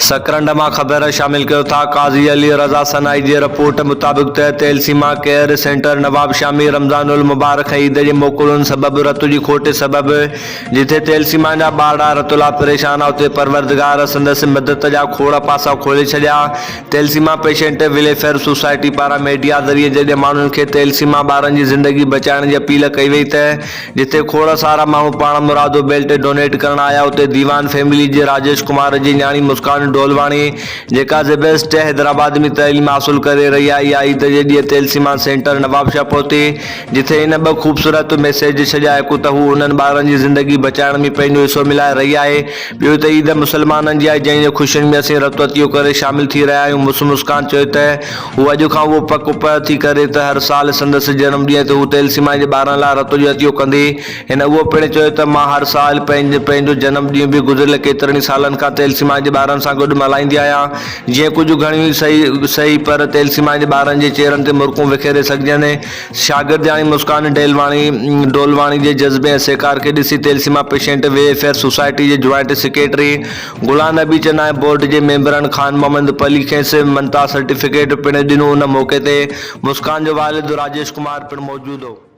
سڪرنڊ مان خبر شامل ڪيو ٿا قاضي علي رضا سنائي جي رپورٽ مطابق ته thalassemia care centre Nawabshah ۾ Ramzan المبارڪ ۽ عيد جي موڪلن سبب رت جي کوٽ سبب جتي تيلسيما جا ٻارڙا رت لا پريشان اتي پروردگار سندس مدد جا کوڙ پاسا کولي ڇڏيا تيلسيما پيشنٽ ويلفيئر سوسائٽي پاران ميڊيا ذريعي جڏهن ماڻهن کي تيلسيما ٻارن جي زندگي بچائڻ جي اپيل ڪئي وئي ته جتي کوڙ سارا ماڻهو پاڻ مرادو بيلٽ ڊونيٽ ڪرڻ آيا اتي ديوان فيملي جي راجيش ڪمار جي نياڻي مسڪان ڍولواڻي جيڪا زبيسٽ حيدرآباد ۾ تعليم حاصل ڪري رهي آهي اها عيد جي ڏينهن تيلسيما سينٽر نوابشاهه پهتي جتي هن ٻه خوبصورت ميسيج ڇڏيا هڪ ته هو انهن ٻارن جي زندگي بچائڻ ۾ پنهنجو حصو ملائي رهي آهي ٻيو ته عيد مسلمانن جي آهي جنهن جي خوشين ۾ اسين رت عطيو ڪري شامل ٿي رهيا آهيون مس مسڪان چيو ته هو اڄ کان اهو پڪ پهه ٿي ڪري ته هر سال سندس جنم ڏينهن تي هو تيلسيما جي ٻارن لاء رت جو عطيو ڪندي. هن اهو پڻ چيو ته مان هر سال پنهنجو جنم ڏينهن به گذريل ڪيترن ئي سالن کان تيلسيما جي ٻارن سان گڏ ملهائيندي آهيان. جيئن ڪجهه گهڻيون ئي سهي پر تيلسيما جي ٻارن جي چهرن تي مرڪون وکيري سگهجن. شاگردياڻي مسڪان ڊيلواڻي ڊولواڻي جي جذبي ۽ سهڪار کي ڏسي تيلسيما پيشنٽ ويلفيئر سوسائٽي جي joint secretary Ghulam Nabi Channa ۽ board جي ميمبرن خان محمد پلي کيس مڃتا سرٽيفڪيٽ پڻ ڏنو ان موقعي تي مسڪان جو والد راجيش ڪمار پڻ موجود هو.